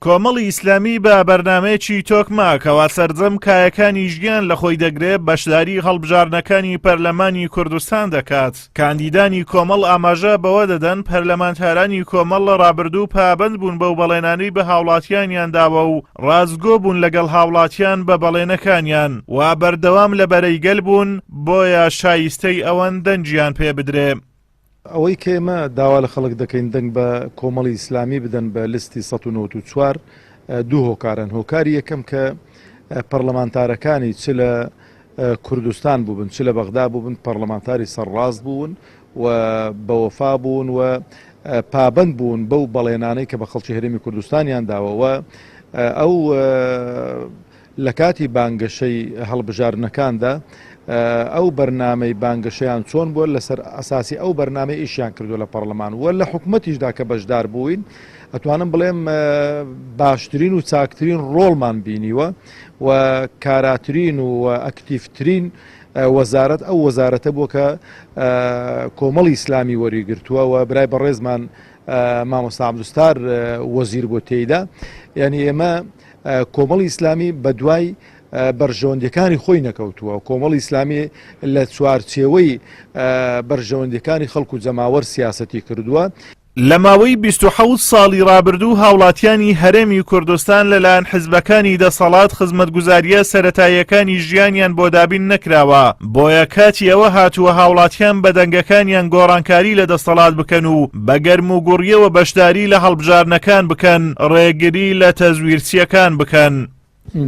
کۆمەڵی ئیسلامی بە بەرنامەیەکی تۆکمە کەوا سەرجەم کایەکانی ژیان لە خۆی دەگرێ بەشداری هەڵبژاردنەکانی پەرلەمانی کوردستان دەکات. کاندیدانی کۆمەڵ ئاماژە بەوە دەدەن پەرلەمانتارانی کۆمەڵ لە ڕابردوو پابەند بوون بەو بەڵێنانەی بە هاوڵاتیانیان داوە و ڕاستگۆ بوون لەگەڵ هاوڵاتیان بە بەڵێنەکانیان و بەردەوام لە بەرەی گەل بوون بۆیە شایستەی ئەوەن دەنگیان پێ بدرێ. ئەوەی کە ئێمە داوا لە خەڵک دەکەین دەنگ بە کۆمەڵی ئیسلامی بدەن بە لیستی 194 دوو هۆکارن هۆکاری یەکەم کە پەرلەمانتارەکانی چ لە کوردستان بووبن چ لە بەغدا بووبن پەرلەمانتاری سەرڕاست بوون و بەوەفا بوون و پابند بوون بەو بەڵێنانەی کە بە خەڵکی هەرێمی کوردستانیان داوە و ئەو لە کاتی بانگەشەی هەڵبژاردنەکاندا ئەو بەرنامەی بانگەشەیان چۆن بووە لەسەر ئەساسی ئەو بەرنامەی ئیشیان کردووە لە پەڕلەمان و لە حکومەتیشدا کە بەشدار بووین ئەتوانم بڵێم باشترین و چاکترین ڕۆڵمان بینیوە و کاراترین و ئەکتیفترین وەزارەت ئەو وەزارەتە بووە کە کۆمەڵی ئیسلامی وەریگرتووە و برای بەڕێزمان مامۆستا عەبدولستار وەزیر بووە تێیدا یعنی ئێمە کۆمەڵی ئیسلامی بەدوای بەرژەوەندیەکانی خۆی نەکەوتووە کۆمەڵی ئیسلامی لە چوارچێوەی بەرژەوەندیەکانی خەڵک و جەماوەر سیاسەتی کردووە. لە ماوەی 27 ساڵی ڕابردوو هاوڵاتیانی هەرێمی کوردستان لەلایەن حزبەکانی دەسەڵات خزمەتگوزارییە سەرەتاییەکانی ژیانیان بۆ دابین نەکراوە، بۆیە کاتی ئەوە هاتووە هاوڵاتیان بە دەنگەکانیان گۆڕانکاری لە دەسەڵات بکەن و بە گەرموگوڕییەوە بەشداری لە هەڵبژاردنەکان بکەن، ڕێگری لە تەزویرچییەکان بکەن.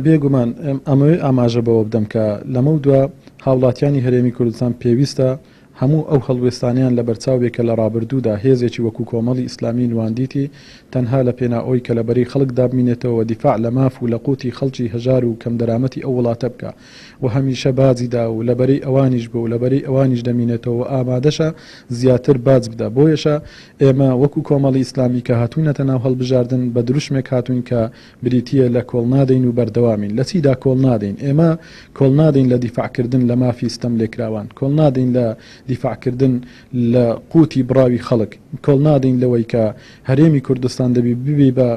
بێ گومان ئەمەوێ ئاماژە بەوە بدەم کە لەمەودوا هاوڵاتیانی هەرێمی کوردستان پێویستە هەموو ئەو هەڵوێستانەیان لەبەرچاو بێ کە لە ڕابردوودا هێزێکی وەکوو کۆمەڵی ئیسلامی نواندیتی تەنها لە پێناو ئەوەی کە لە بەرەی خەڵکدا بمینێتەوە و دیفاع لە ماف و لە قوتی خەڵکی هەژار و کەمدەرامەتی ئەو وڵاتە بکا و هەمیشە باجی دا و لە بەرەی ئەوانیش بووە و لە بەرەی ئەوانیش دەمینێتەوە و ئامادەشە زیاتر باج بدا بۆیەشە ئێمە وەکوو کۆمەڵی ئیسلامی کە هاتووینەتە ناو هەڵبژاردن بە دروشمێک هاتووین کە بریتییە لە کۆڵنادەین و بەردەوامین. لە چیدا کۆڵنادەین؟ ئێمە کۆڵنادەین لە دیفاعکردن لە مافی ستەملێکراوان، کۆڵنادەین لە دیفاعکردن لە قوتی بڕاوی خەڵک، کۆڵنادەین لەوەی کە هەرێمی کوردستان دەبی ببی بە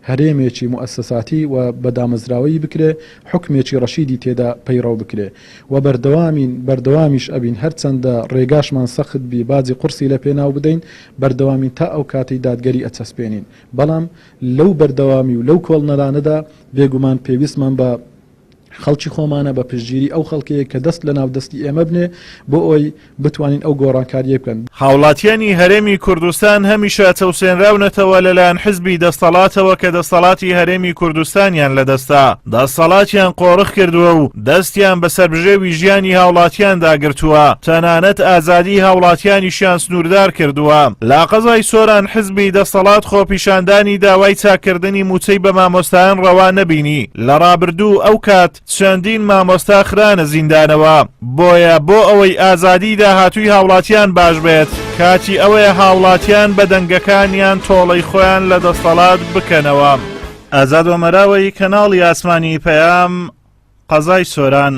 هەرێمێکی موئەسەساتی و بە دامەزراوەیی بکرێ، حوکمێکی ڕەشیدی تێدا پەیڕەو بکرێ و بەردەوامین، بەردەوامیش ئەبین، هەرچەندە ڕێگاشمان سەخت بی، باجی قوڕسی لە پێناو بدەین، بەردەوامین تا ئەو کاتەی دادگەری ئەچەسپێنین. بەڵام لەو بەردەوامی و لەو کۆڵنەدانەدا بێگومان پێویستمان بە خەڵکی خۆمانە بە پشتگیری ئەو خەڵکەیە کە دەست لە ناو دەستی ئێمە بنێ بۆ ئەوەی بتوانین ئەو گۆڕانکارییە بکەن. هاوڵاتیانی هەرێمی کوردستان هەمیشە چەوسێنراونەتەوە لەلایەن حزبی دەستەڵاتەوە کە دەستەڵاتی هەرێمی کوردستانیان لەدەستە دەستەڵاتیان قۆرخ کردووە و دەستیان بەسەر بژێوی ژیانی هاوڵاتیاندا گرتووە، تەنانەت ئازادیی هاوڵاتیانیشیان سنووردار کردووە. لە قەزای سۆران حزبی دەسەڵات خۆپیشاندانی داوای چاککردنی مووچەی بە مامۆستایان ڕەوا نەبینی، لە ڕابردوو ئەو کات چەندین مامۆستا خرانە زیندانەوە، بۆیە بۆ ئەوەی ئازادیی داهاتووی هاوڵاتیان باش بێت، کاتی ئەوەیە هاوڵاتیان بە دەنگەکانیان تۆڵەی خۆیان لە دەستەڵات بکەنەوە. ئازاد ئۆمەراوەی، کەناڵی ئاسمانی پەیام، قەزای سۆران.